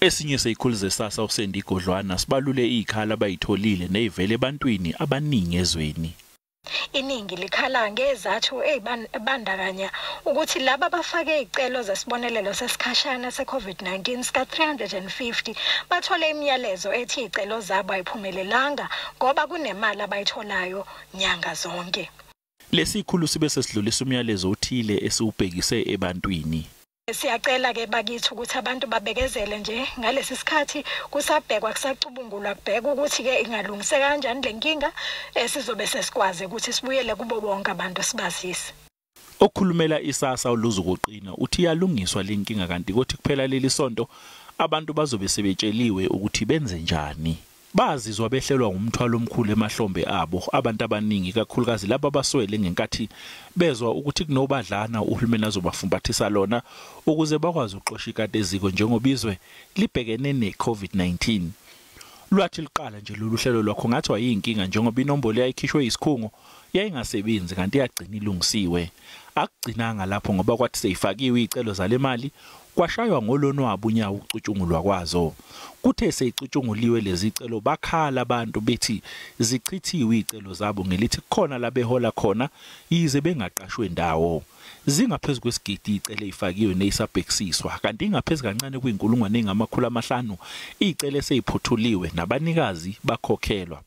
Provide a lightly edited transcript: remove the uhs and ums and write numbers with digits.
Esinye sezikhulu zeSASSA uSendi Godlwana sibalule izikhala abayitholile nezivele ebantwini abaningi ezweni. Iningi likhala ngezathu ezibandakanya ukuthi laba abafake izicelo zesibonelelo sesikhashana se-COVID-19 sika-350 bathole imiyalezo ethi izicelo zabo ayiphumelelanga ngoba kunemali abayitholayo nyanga zonke. Lesikhulu sibe sesidlulisa umyalezo othile esiwubhekise ebantwini. Siyacela ke bakithi ukuthi abantu babekezele nje ngalesi sikhathi kusabhekwa, kusacubungulwa, kubheka ukuthi ke ingalungiseka kanjani le nkinga, sizobe sesikwazi ukuthi sibuyele kubo bonke abantu sibazise. Okhulumela iSASSA uLuzuko Qina uthi iyalungiswa le nkinga, kanti kothi kuphela leli sonto abantu bazobe sebetsheliwe ukuthi benze njani. Bazizwa behlelwa ngumthwalo omkhulu emahlombe abo abantu abaningi, kakhulukazi laba abaswele, ngenkathi bezwa ukuthi kunobadlana uhulumeni azobafumbathisa lona ukuze bakwazi ukuxosha ikati eziko njengoba izwe libhekene ne-COVID-19. Lwathi liqala nje lolu hlelo lwakho ngathi wayinkinga, njengoba inombolo yayikhishwe isikhungo yayingasebenzi, kanti yagcina ilungisiwe. Akugcinanga lapho, ngoba kwathi seyifakiwe izicelo zale mali kwashaywa ngolonwabo unyawo ukucutshungulwa kwazo. Kuthe seyicutshunguliwe lezi zicelo, bakhala abantu bethi zichithiwe izicelo zabo ngelithi kukhona la behola khona yize bengaqashwe ndawo. Zingaphezulu kwesigidi izicelo ezifakiwe nezisabhekisiswa, kanti ingaphezulu kancane kuyinkulungwane engamakhulu amahlanu izicelo eseyiphothuliwe nabanikazi bakhokhelwa.